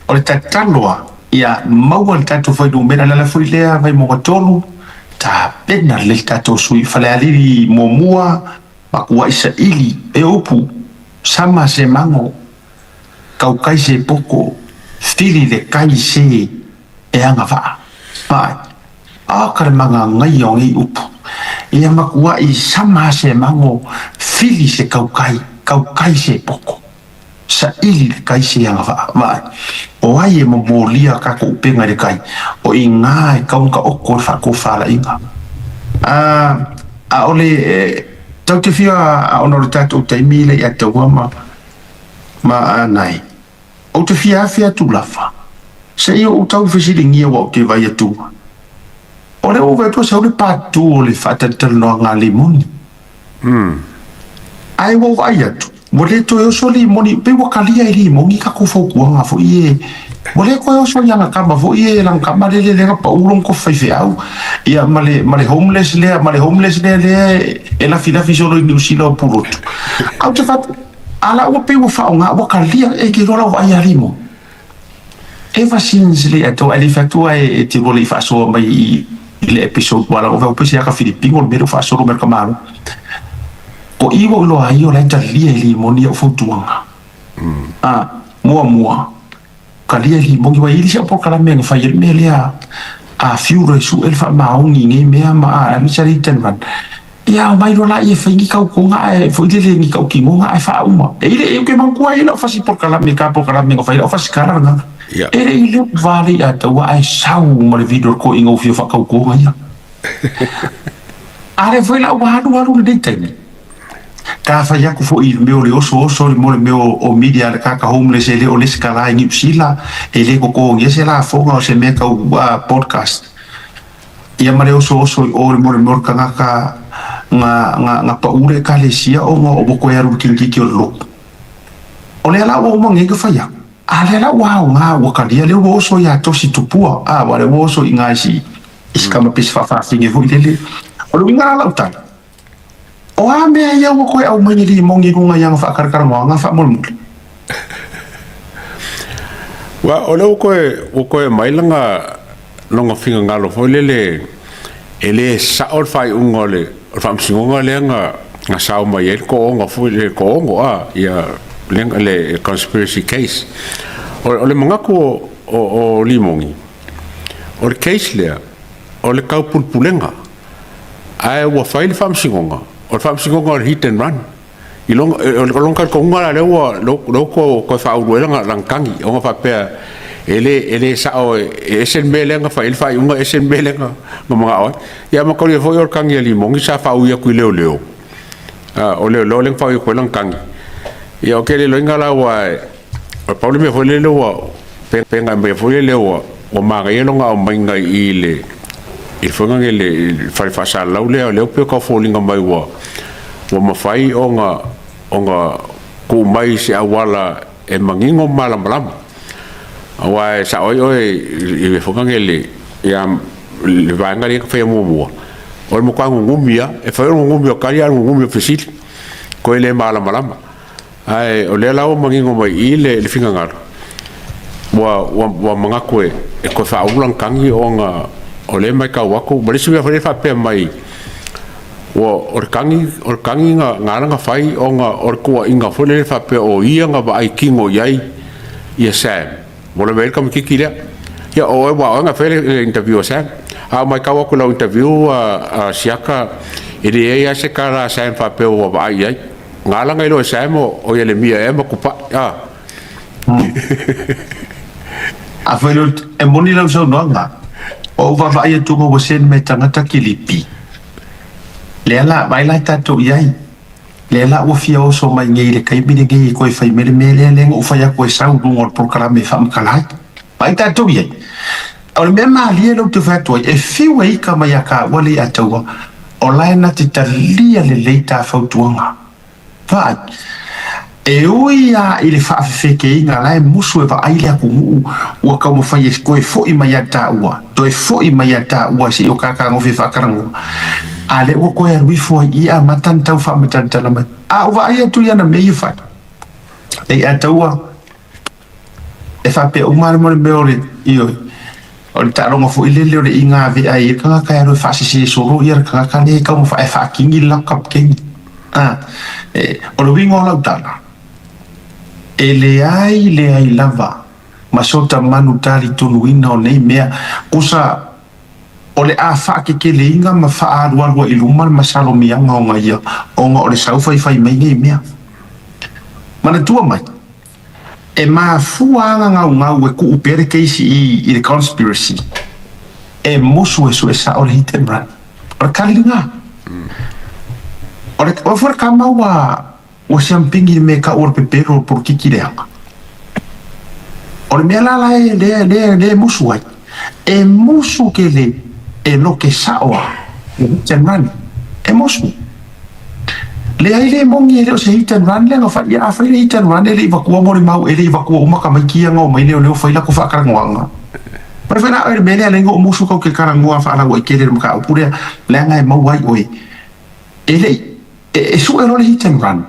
O le tatalo a ia maua le tatou fuainumera, le ala foi lea Vaimauga 3, tapena lelei le tatou sui Falealili muamua, makuai saili e upu, sama se mago, kaukai se poko, fili le kai se e agavaa. Vaai, a ka le magagaia o nei upu, ia makuai sama se mago, fili se kaukai, kaukai se poko. Saili le kai se agavaa. Vaai, o ai e momolia kakou upega i le kai, o iga e kau ka oko i le faatofalaiga. A, ʻaʻole e tatou te fia a ona o le tatou taimi le ia taua ma ma anai. Ou te fia afe atu lava. Se i ou tau fesiligia ua ou te vai atu. O le ou vai atu sau le part 2 o le faatalitalanoaga a Limoni. Ae ua ou vaai atu, ua le toe oso Limoni, pei ua kalia e Limoni kakou fautuaga foi e, ua le toe oso i ana tama foi e lana tama lele lea na pau lona tofi faifeau, ia ma le, ma le homeless lea, ma le homeless lea lea e lafilafi solo i Niu Sila o Pulotu. Ae ou te faapea, a la ua pei ua faaaoga, ua kalia, e te iloa lau vaai ia Limoni. Ever since le ato ai le fatua e te lua le i faasoa mai i le episode ua lau pe se aka Filipino le mea lea ua faasolo mai le kamalo. O i ua ou iloa ai o la e talia e Limoni au fautuaga. A, muamua, talia e Limoni ua i ai le isi au polokalame na fai ai le mea lea a fiu loa e sue le faamaoni i nei mea ma a aemaise lava le Eternal. Ia aumai loa laia e fai ni tautoga ae foi lele ni tautinoga ae faauma. E i le ou te manatua ai lau fasi polokalame ka polokalame na fai lau fasi kala lena. E le i leu va le ia taua ae sau ma le video le toeaina ua fia faatautoga ia. A lea foi la ua alu alu lenei taimi. Ka fai atu foi i le mea o le osooso mo le mea o media a le tagata homeless e le o le isi kala i Niu Sila e le totogia se lafoga o se mea tau podcast. Ia ma le osooso i o i mo le mea o le tagata na, na, na paʻu le Ekalesia ona ua toe alu i le kilikiki o le lotu. O lea la ua uma nei na fai aku, a lea la ua aoga ua talia, lea ua oso iā Tosi Tupua, a ua lea ua oso i ina i si, i si tama pesi faafafine foi lele. O le uiga la lau tala, o a mea ia ua toe aumai e Limoni i luga i ana faatalatalanoaga faamolemole? Ua, o lea ua toe, ua toe aumai lana, lona finagalo foi lele e le sao le faaiuga o le, o le faamasinoga lea na, na sao mai ai le toaono foi le toaono a, ia, le, le conspiracy case. O, o le manatu o, o, o Limoni, o le case lea, o le taupulepulega, ae ua fai le faamasinoga, o le faamasinoga o le hit and run. I lona, o lona talitonuga la lea ua, lea ua toe faaulu ai lana, lana tagi, ona faapea e le, e le sao e ese le mea lea na fai ai le faaiuga, ese le mea lea na, na manao ai. Ia ma taulia foi o le tagi a Limoni sa faaui atu i leoleo. A, o leoleo lea na faaui atu ai lana tagi. Ia o ke le iloiga la ua, o le pau le mea foi lele ua, pe na mea foi lele ua, ua manaia lona aumaiga i le, i le foi lea le fale faasalalau lea, lea pei o tau foliga mai ua, ua mafai ona, ona tuu mai se auala e manino ma malamalama. Aua e sao ai oe i le foi lea le, ia, le vaega lea na faia muamua, o le matua nunumi lava, e fai o le nunumi o tali a o le nunumi o fesili, toe le malamalama. Ae o lea la ua manino mai i i le, le finagalo, ua, ua, ua manatu e, e toe faaulu lana tagi ona o lea e matau atu, ma le isi mea foi lea e faapea mai, ua, o le tagi, o le tagi na, na ala ona fai ona o le tuuaiga foi lele faapea o ia na vaai tino i ai ia Sam. Ua lava ai le tamaitiiti lea. Ia, o oe aua o oe na fai le, le interview a Sam. A o matau atu i lau interview a, a Siaka, e leai lava se tala a Sam faapea ua vaai i ai. Na ala ona iloa e Sam o, o Ielemia ea ma Tupai, a. Afai loa e moni lau saunoaga, ua ou vaavaai atu ua send mai e tagata kilipi. Lea la, vaai la tatou i ai. Lea la ua fia oso mai nei i le taimi lenei e toe fai mai le mea lea lea na ou fai atu e sau i luga o le polokalame e faamatala ai. Vaai tatou i ai. O le mea malie lea ou te fai atu ai, e fiu e ika mai ia tāua le iā taua, o la e na te talia lelei tā fautuaga. Vaai, e ui lava i le faafefekeina la e musu e vaai le atunuu ua taumafai e toe foi mai ia tāua, toe foi mai ia tāua se i o kākāgofe faatalanoa, a lea ua toe alu ifo ai i amata ona tau faamatalatala mai. A ou vaai atu i ana mea ia fai, le iā taua. E faapea uma lava le mea o le, ioe, o le taaloga foi lele o le iga avea ai le tagata e alu e faasese solo ia le tagata lea e taumafai e faakini le latou kapikeni. A, e, o le uiga o lau tala, e leai leai lava ma sota manu talitonuina o nei mea, kusa o le a faakekeleina ma faaalualu ai i luma le masalomiaga ona ia, ona o le sau faifai mai nei mea. Manatua mai, e mafua ana gaugau e tuu pea le keisi i le conspiracy, e musu e sue sao le hit and run. O le tali lena. O le, o foi le kama ua, ua siampingi i le mea e tau o le pepelo o le polokiki leaga. O le mea la la e, lea, lea, lea e musu ai, e musu ke le e loke sao a le hit and run. E musu. Leai le moni e le o se hit and run lea na fai. Ia a fai le hit and run e le i vatua molimau, e le i vatua uma tamaiti ia na omai leoleo fai latou faatalanoaga. Mai foi la oe le mea lea leai na ou musu kau ke talanoa faalauaitele i le mataupu lea, leaga e maua ai oe. E le i, e sue loa le hit and run.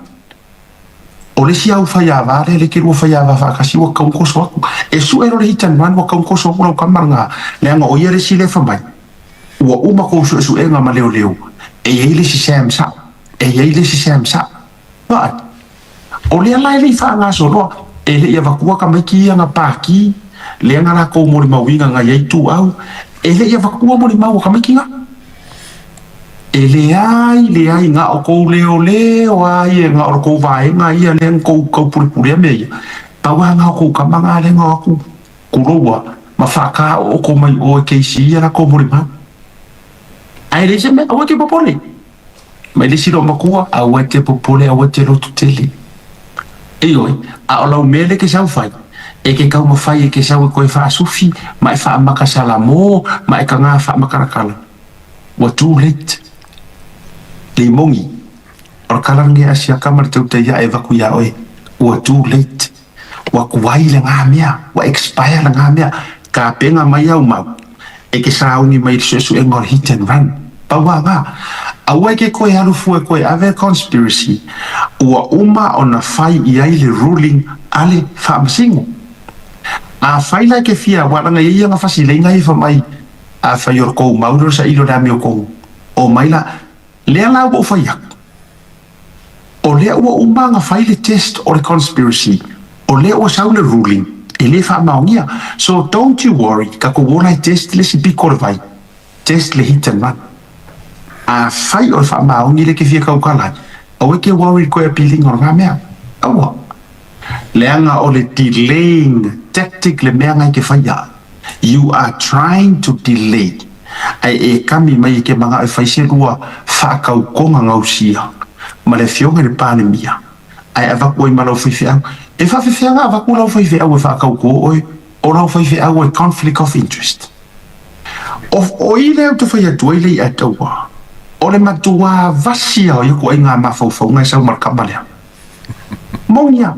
O le isi au faiava lea, le ke lua faiava faatasi ua tatau ona toso atu. E sue loa le hit and run ua tatau ona toso atu lau tama lena, leaga o ia le isi lea e fai mai, ua uma kou suesuega ma leoleo, e i ai le isi Sam sao, e i ai le isi Sam sao. Vaai, o lea la e le i faagasoloa, e le i avatua tamaiti ia na pākī, lea na latou molimauina na i ai ituau, e le i avatua molimau a tamaiti na. E leai, leai, na o kou leoleo a ia, na o le kou vaega ia lea na kou taupulepulea mea ia, pau lava na o kou tama na lea na o atu kuloua ma faataooko mai o e keisi ia latou molimau. Ae leai se mea, aua e te popole. Mai le isi loomatua, aua e te popole, aua e te lotu tele. Ioe, a o lau mea lea e te sau fai, e te taumafai e te sau e toe faasufi ma e faamaka salamo ma e taga faamakalakala. Ua too late. Le moni, o le tala lenei a siaka ma le tautai ae avatu iā oe, ua too late. Ua tuai lena mea, ua expire lena mea. Tapena mai au mau, e te sauni mai i le suesuega o le hit and run. Pau lava na. Aua e te toe alu fua e toe ave le conspiracy, ua uma ona fai i ai le ruling a le Faamasino. Afai la e te fia, aua leaga e i ai ana fasileiga ia fai mai, afai o le tou mau lea o le saili o le amiotonu, omai la, lea la ua ou fai atu, o lea ua uma ona fai le test o le conspiracy, o lea ua sau le ruling, e le faamaonia. So don't you worry, tatou o la e test le isi pito o le vai, test le hit and run. Afai o le faamaoni lea e te fia tautala ai, aua e te worry i le toe appeal-ina o lena mea. Aua. Leaga o le delaying tactic le mea na e te faia. You are trying to delay. Ae e kami mai e ke manao e fai se lua faakaukoga gausia ma le afioga i le Palemia, ae avatu ai ma lau faifeau. E faafefea na avatu lau faifeau e faakauko oe, o lau faifeau e conflict of interest. O, o i lea ou te fai atu ai le i'a taua, o le matuā vasi a o ia ituaiga mafaufauga e sau ma le kama lea. Moni a.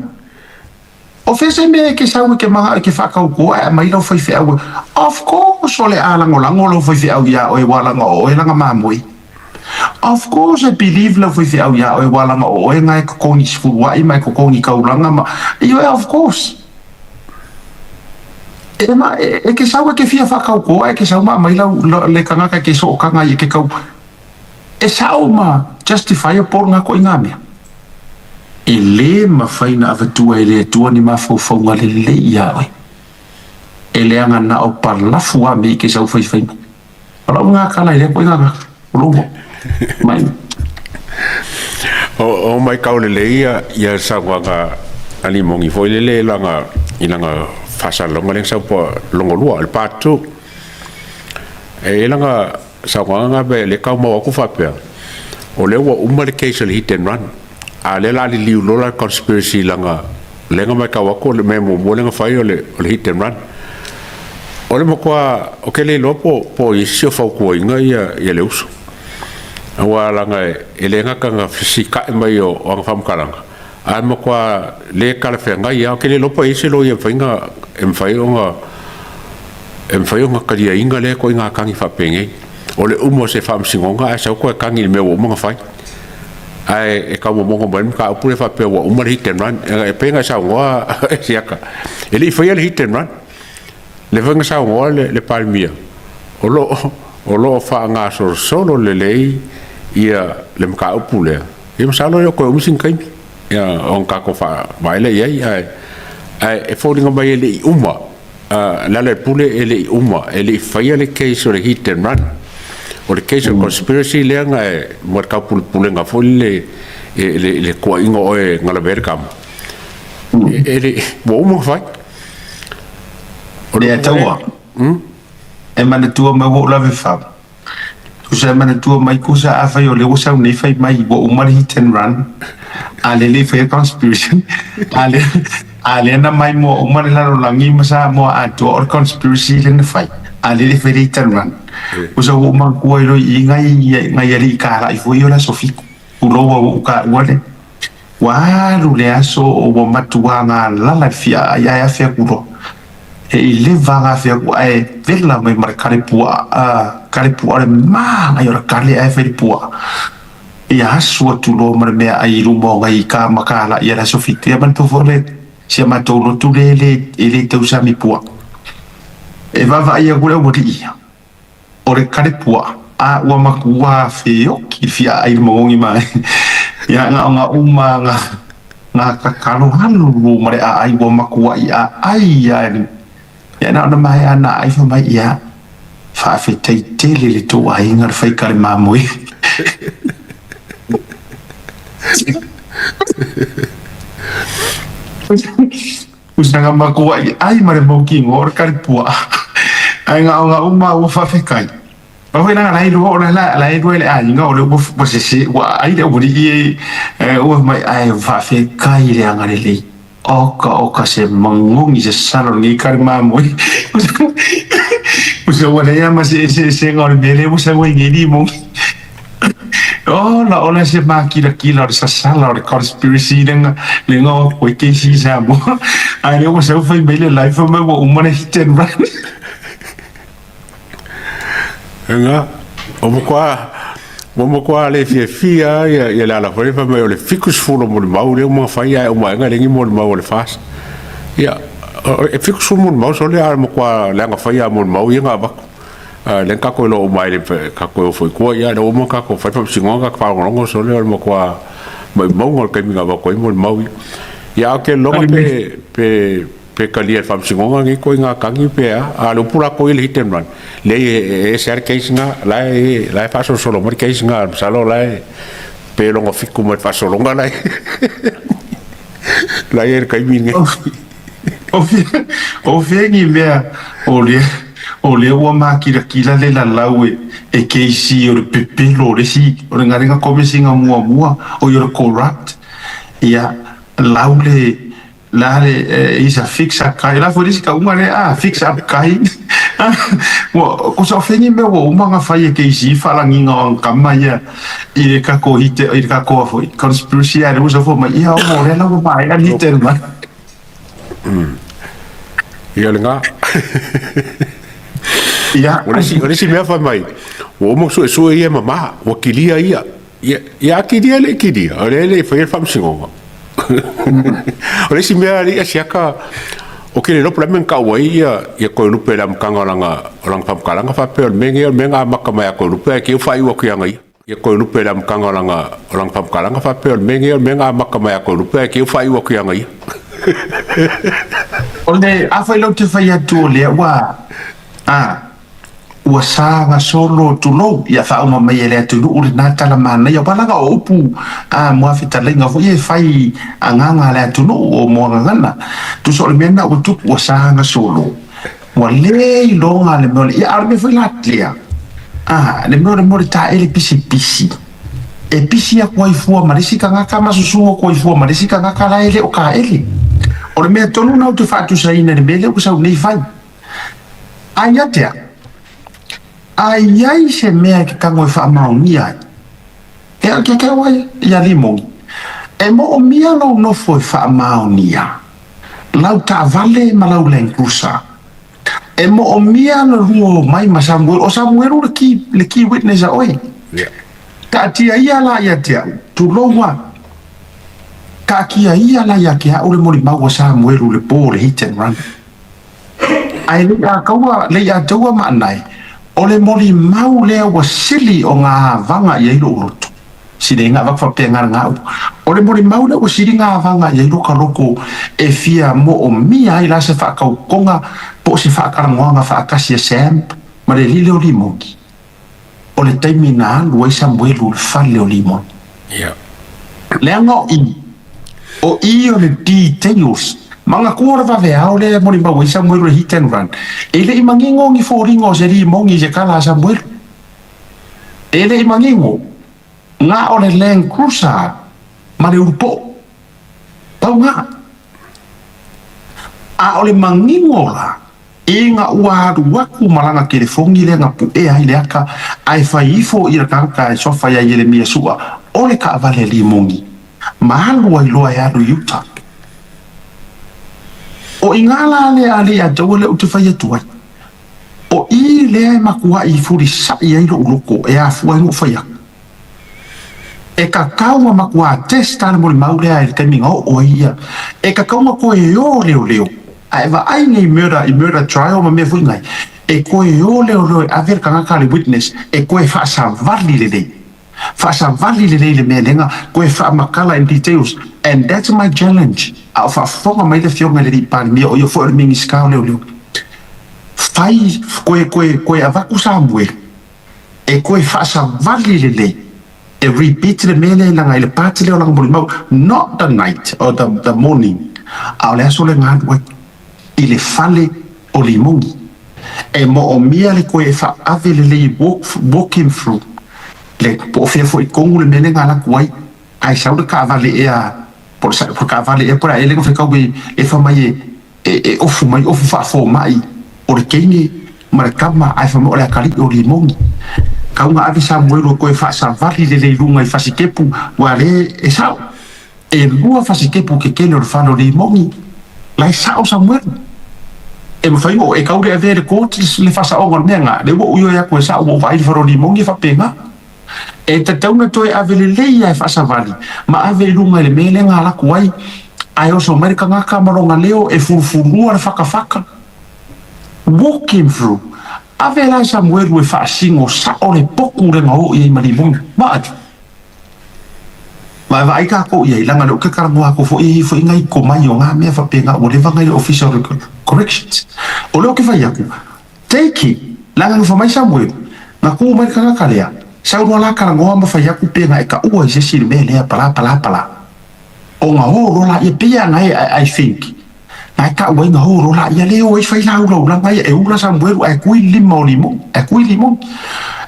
O fea se mea e ke sau e ke manao e ke faakauko ae aumai lau faifeau e. Of course o le a lagolago lau faifeau iā oe ua laga o oe lana mamoe. Of course e believe lau faifeau iā oe ua laga o oe na e totogi sefulua'i ma e totogi taulaga ma, ioe of course. E ma, e ke sau e ke fia faakauko ae ke sau ma aumai lau, le tagata e ke sootaga ai e ke kau. E sao ma justifiable ngā koʻi ngā mea. E lē mafai na avatua e le Atua ni mafaufauga lelei iā oe. E leaga na o palafu a me i ke sau faifai mai. O lau ngā kala i lea koʻi ngā ngaka. O lou mai. O, o mai kau lelei ia, ia saunoaga a Limogi foi lele langa, i langa faasalalauga lea na sau po longolua, le part 2. E i ai langa saunoaga na le tau mau atu faapea, o lea ua uma le case o le hit and run, a o lea o le a liliu loa la le conspiracy leaga lea na matau atu o le mea muamua lea na fai o le, o le hit and run. O le matua, ou te le iloa po, po o i ai se isi o fautuaina ia, ia le uso. Aua leaga e le gata na fesita'i mai o, o ana faamatalaga, ae matua le talafeagai lava. Ou te le iloa po o i ai se loia e mafai ona, e mafai ona, e mafai ona taliaina lea ituaiga tagi faapenei. O le uma o se faamasinoga ae sau toe tagi i le mea ua uma ona fai. Ae e taumomono mai le mataupu lea faapea ua uma le hit and run. E pei ona e saunoa Siaka, E le i faia le hit and run. Lea foi na saunoa le Palemia, o lo o lo o faagasolosolo lelei ia le mataupu lea. Ia masalo e le o toe umi sina taimi ia ona tatou faavae lea i ai, ae ae e foliga mai e le i uma le ala i le pule e le i uma, e le i faia le case o le hit and run. O le case o le conspiracy lea na e mo le taupulepulega foi lele i le tuuaiga o oe na lavea ai le tama. E le ua uma ona fai. O le taua. E manatua mai ua ou lave fau. Tusa e manatua mai kusa afai o lea ua sau nei fai mai ua uma le hit and run. A lea le i faia conspiracy. A lea, a lea na mai moa uma le lalolagi ma Samoa atoa o le conspiracy lea na fai. A lea le i faia le hit and run. Kusa ua ou manatua ai loa i i nai, nai alii kalai foi ia o le aso Fitu. Tulou ua ou taua le Ua alu le aso ua matua galala le fiaai ae afe atu loa. He 11 ga afe atu ae vela mai ma le kale puaa, kale puaa le manaia o le kale ae fai le puaa. Ia asu atu loa ma le meaai i luma o nai ka makalai a le aso Fitu. Ia manatua foi le si a matou lotu le e le tausami puaa. E vaavaai atu le aualii ia. O le kale puaa, a ua matua feoki le fiaai i le magogi mai. Ia na o na uma na na tatalo alu ma le aai ua matuai aai a e ia na ona maea na aai fai mai ia faafetai tele le tou aiga le fai kale mamoe. Usaga makuaʻi ai ma le mau kino o le kali puaʻa. Ae gaoga uma ua faafetai. Pau foi lana la e iloa o la la e lua i le aiga o le ua sese ua aai le aualii e ua mai ae faafetai le agalelei. Oka oka se magogi se sala o lenei kali mamoe. Usa ua leai lava ma se eseesega o le mea lea ua sau ai nei limogi. Ola ola se makilakila o le sasala o le conspiracy lenga lenga o koe keisi i Samoa. Ae lea ua sau fai mai le live fai mai ua uma le hit and run. Ega, o matua, ua matua le fiafia ia, ia le ala foi fai mai o le 70 o molimau lea ua fai ae uma aega le ni molimau o le FAST. Ia, e 70 molimau sole a matua leaga fai a molimau ia na avatu. Lea na tatou iloa uma ai le tatou e o foi i tua, ia lea ua uma ona tatou fai le faamasinoga, tatou faalogologo sole o le matua maumauga o le taimi na avatu ai molimau ia. Ia a ou te lagona pe pe pe talia e le faamasinoga nei ituaiga tagi pe a, a o le upu latou ia le hit and run, leai e ese lava le case lena, la e la e faasolosolo mai le case lena, masalo la e pe logo fitu mai le faasologa la e la e i ai i le taimi lenei. O fea ni mea o lea, o lea ua makilakila le lalau e, e KC o le pepelo o le isi, o le galega komesina muamua, o ia o le corrupt. Ia, lau le, la le, is a fix up guy. La foi le isi tauga lea, ah, fix up guy. Ua, kosa o fea ni mea ua uma ona fai e KC faalagiga o ana tama ia i le tatou hite, i le tatou foi, conspiracy a le ua sau mai, ia o lea la ua maea le hite mai. Ia lena. Ia. O le isi, o le isi mea fai mai, ua uma suesue ia e mamā, ua kilia ia. Ia, ia a kilia le kilia, o lea e le i faia le faamasinoga. O le isi mea alii a siaka, o ke le iloa po o le a le mea na tau ai ia, ia Toelupe i le amataga o lana, o lana faamatalaga faapea o le mea lenei o le mea na amata mai ia Toelupe ae te i ua faaiu atu ia ia. Ia Toelupe i le amataga o lana, o lana faamatalaga faapea o le mea lenei o le mea na amata mai ia Toelupe ae te i ua faaiu atu ia ia. O le, afai lau te fai atu o lea ua, a, ua sagasolo tulou, ia faauma mai e le atunuu lena tala manaia, aua leaga o upu a moa fetalaiga foi e fai agaga a le atunuu o moa gagana. Tusa o le mea lena ua tupu ua sagasolo, ua le iloga le mea o le, ia a o le mea foi la lea, a, le mea o le mea o le taele pisipisi, e pisi atu ai fua ma le isi tagata ma susu atu ai fua ma le isi tagata la e le o taele. O le mea tonu lena ou te faatusaina i le mea lea ua sau nei fai. A ia te au, a i ai se mea e te tago e faamaonia ai, e au te au ai ia Limoni, e moomia lou nofo e faamaonia lau taavale ma lau Land Cruiser, e moomia le lua omai ma Samuelu, o Samuelu le key, le key witness a oe. Taatia ia la ia te au, tulou a. Taatia ia la ia te au le molimau a Samuelu i le po o le hit and run. Ae le i ataua, le i ataua maanai, o le molimau lea ua sili ona avaga i ai lou loto. Sili ai na avatu faapena lena upu. O le molimau lea ua sili ona avaga i ai loka loko e fia moomia ai la se faatautoga po o se faatalanoaga faatasi a Sam ma le alii lea o Limoni. O le taimi na alu ai Samuelu i le fale o Limoni. Leaga o i, o i o le details. Manatua o le vaveao lea e molimau ai Samuelu i le hit and run. E le i manino ni foliga o se Limoni i se tala a Samuelu. E le i manino, na o le Land Cruiser ma le ulupoo. Pau na. A o le manino la, ina ua alu atu ma lana telefoni lea na puea ai le ata ae fai ifo i le tagata e suafa ia Ieremia Sua o le taavale a Limoni, ma alu ai loa e alu i uta. O i ina la lea a le ia te oe lea ou te fai atu ai. O i lea e matuai i fulisaʻi ai loʻu loko e afua ai ona ou fai atu. E tatau ona matuā test a le molimau lea i le taimi na oo ai ia. E tatau ona toe o leoleo a e vaai nei murder i murder trial ma mea foi nei, e toe o leoleo e ave le tagata a le witness e toe faasavali lelei. Faasavali lelei le mea lena, toe faamatala in details and that's my challenge a o faafofoga mai le afioga i le alii Palemia o ia foi o le Minisita o Leoleo. Fai, toe, toe, toe avatu Samuelu e toe faasavali lelei e repeat le mea lea leaga i le part lea o lana molimau not the night or the morning a o le aso lea na alu ai i le fale o Limoni e moomia le toe e faaave lelei walk, walk him through le po o fea foi tonu le mea lea na alu atu ai ae sau le taavale ea po o le taavale ea po o le a ea lea na fetau e fai mai e e ofu mai ofu faafomai o le teine ma le tama ae fai mai o le atalii o Limoni. Kau na ave Samuelu e toe faasavali lelei luga i fasitepu ua le e sao. E lua fasitepu tetele o le fale o Limoni la e sao Samuelu. E mafai ona e kau le avea i le court le faasaoga o le mea na, lea ua ou ioe atu e sao ua ou vaai i le fale o Limoni e faapena. E tatau ona toe ave lelei lava e faasavali ma ave i luga i le mea lea na alatu ai, ae oso mai le tagata ma lona leo e fulufulua le fatafata. Walk him through. Ave la e Samuelu e faasino sao le potu lea na oo i ai ma Limoni. Vaai. Vaevaai tatou i ai, leaga lea ou te talanoa atu foi e i ai foi nai komai o na mea faapena ua leva nai le Ofisa o le Corrections. O lea ou te fai atu, Take it! Leaga na fai mai Samuelu, na tu mai le tagata lea, sau loa la talanoa ma fai atu pe na e taua i se isi i le mea lea pala pala pala. Ona o loa laia, pei lava na e I think, na e taua ai na o loa laia lea o ai fai la ulaulaga ia, e ula Samuelu ae kui le lima o Limoni, ae kui Limoni.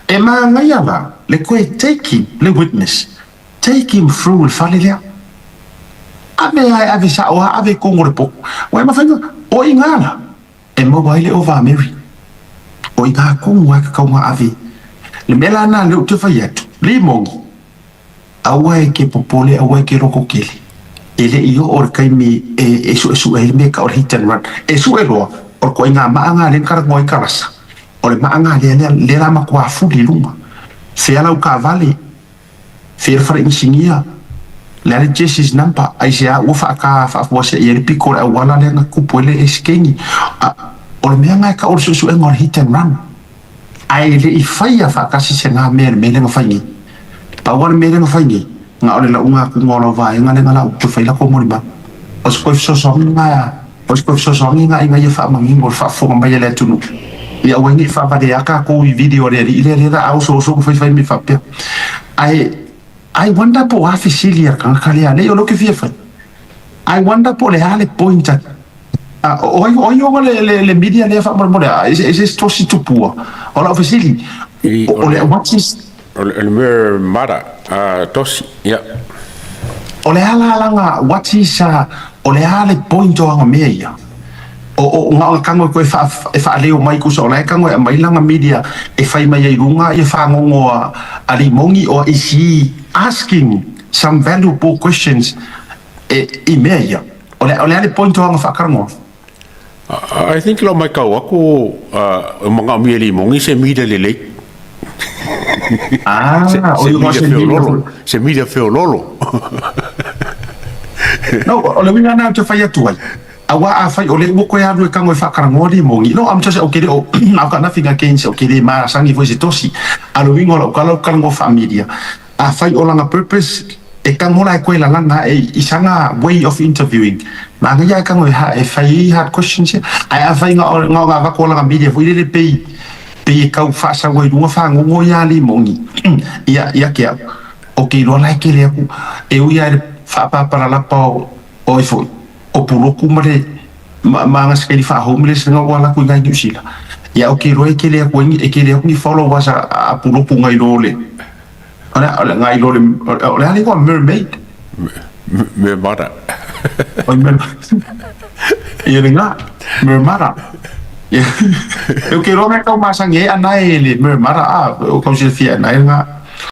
E manaia la le toe take him, le witness, take him through le fale lea. Ave lava e ave sao lava, ave i totonu o le potu. Ua e mafai ona, o i ina la. E maua ai le ova a Mary. O i ina tonu lava e tatau ona ave. Le mea la lena lea ou te fai atu, Limoni, aua e te popole, aua e te lototele. E le i oo le taimi e suesue ai le mea e tau o le hit and run. E sue loa, o le ituaiga maa lena lea na talanoa ai Kalasa. O le maa lena lea, lea la matua fuli i luga. Fea lau taavale, Fea le fale inisinia, le a le chassis number, aisea ua faata faafuasei ai le pito o le auala lea na tupu ai le esekeni. A, o le mea lena e tau o le suesuega o le hit and run. Ae le i faia faatasi se na mea i le mea lea na fai nei. Pau lava le mea lea na fai nei, na o le lauga atuga o lau vaega lea na lau toe fai lako molimau. O se toe fesoasoani lena O se toe fesoasoani lena ina ia faamanino le faafofoga mai a le atunuu, ia aua ai ne i faavalea tatou i video a le alii lea, lea la a osooso ma faifai mea faapea. Ae I wonder po o a fesili a le tagata lea, leai o lea ou te fia fai. I wonder po o le a le point a o ai o ai ona le media lea faamolemole, e se isi tosi tupua. O lau fesili, o le what is O le mea mara, tosi, ia. O le a la lana, what is, o le a le point o ana mea ia? O, o, na ona tago e toe faa, e faaleo mai tusa o la e tago e aumai lana media e fai mai ai i luga ia fagogo a, a Limoni or is he asking some valuable questions e, i mea ia? O le, o le a le point o ana faatalanoa? I think lau matau atu e manaomia e Limoni se media lelei. Ah, se, o se i media se media feololo, se media feololo. No, o le uiga lena ou te fai atu ai, aua afai o lea ua toe alu e tago e faatalanoa limoni, no, I'm just, ou te le o, I've got nothing against, ou te le masani foi i se tosi. A o le uiga o lau tala, ou te talanoa faa-media. Afai o lana purpose, e tago la e toe lalaga ae i sana way of interviewing, manaia ae tago e ha, e fai ai hard questions ia. Ae afai na o na avatu o lana media foi lele pei, pei e tau faasau ai i luga fagogo ia limoni, ia, ia te au. Ou te iloa la e tele atu, e ui lava i le faapapalalapa o o ai foi, o Puloku ma le ma ma aga sikaili faa-homeless lena ua alu atu i ina i Niu Sila. Ia ou te iloa e tele atu ai ni e tele atu ni followers a a Puloku nai lo le o le o le nai lo le o le a le igoa mermaid? Mermada. Oi mer ia lena, mermada. Ia, ou te iloa mea tau masani ai anae le mermada a, o tau silafia e anae lena.